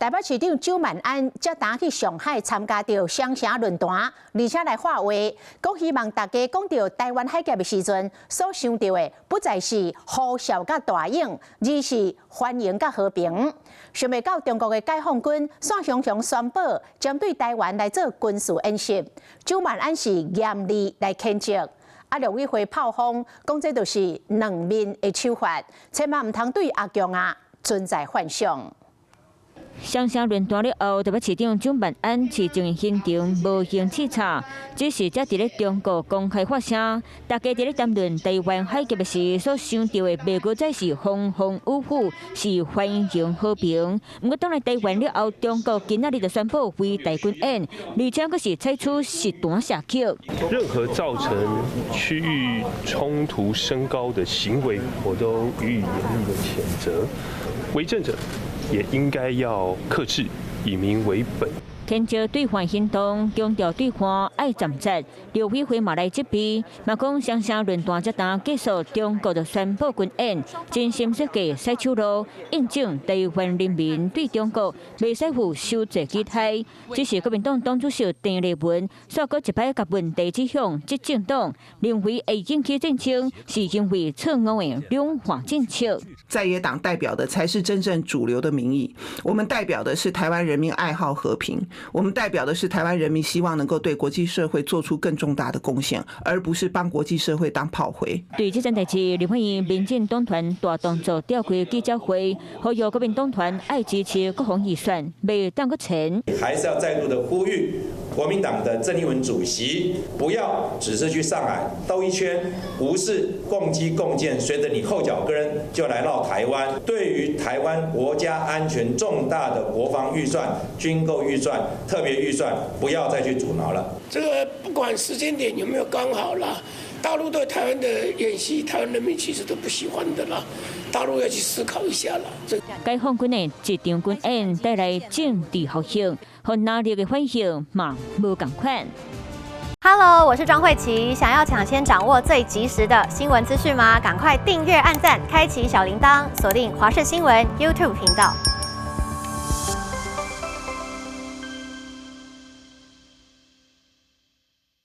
台北市長蔣萬安才剛去上海參加著雙城論壇，而且來喊話，講希望大家講著台灣海峽的時陣，所想著的不再是呼嘯佮大勇，而是歡迎佮和平。想袂到中國的解放軍煞雄雄宣布針對台灣來做軍事演習，蔣萬安是嚴厲來譴責。啊，陸委會炮轟，講這就是兩面的手法，千萬毋通對阿共啊存在幻想。雙城論壇了後，台北市長蔣萬安市政行程無形視察，只是才佇咧中國公開發聲。大家佇咧談論台灣海峽時，所想著的袂閣再是風風雨雨，是歡迎和平。毋過當來台灣了後，中國今仔日就宣布圍台軍演，而且閣是採取實彈射擊。任何造成區域衝突升高的行為，我都予以嚴厲的譴責。為政者也應該要克制，以民為本。譴責對岸行動，強調對岸愛站直。陸委會嘛來責備，嘛講雙城論壇才剛結束，中國就宣布軍演，精心設計賽手路，印證台灣人民對中國袂使有傷濟期待。只是國民黨黨主席鄭麗文，煞閣一擺共問題指向執政黨，認為會引起戰爭，是因為錯誤的兩岸政策。在野黨代表的才是真正主流的民意，我們代表的是台灣人民愛好和平。我們代表的是台灣人民，希望能夠對國際社會做出更重大的貢獻，而不是幫國際社會當炮灰。對這件代誌，立法院民進黨團大動作召開記者會，呼籲國民黨團愛支持國防預算，袂當閣錢。還是要再度的呼籲國民黨的鄭麗文主席，不要只是去上海兜一圈，無視共機共艦，隨著你後腳跟就來繞台灣。對於台灣國家安全重大的國防預算、軍購預算、特別預算，不要再去阻撓了。這個不管時間點有沒有剛好啦，大陸對台灣的演習，台灣人民其實都不喜歡的啦。大陸要去思考一下啦。這解放軍的這場軍演帶來政治效應，和藍綠的反應嘛無仝款。 Hello，我是莊慧琪，想要搶先掌握最及時的新聞資訊嗎？趕快訂閱、按讚、開啟小鈴鐺，鎖定華視新聞 YouTube 頻道。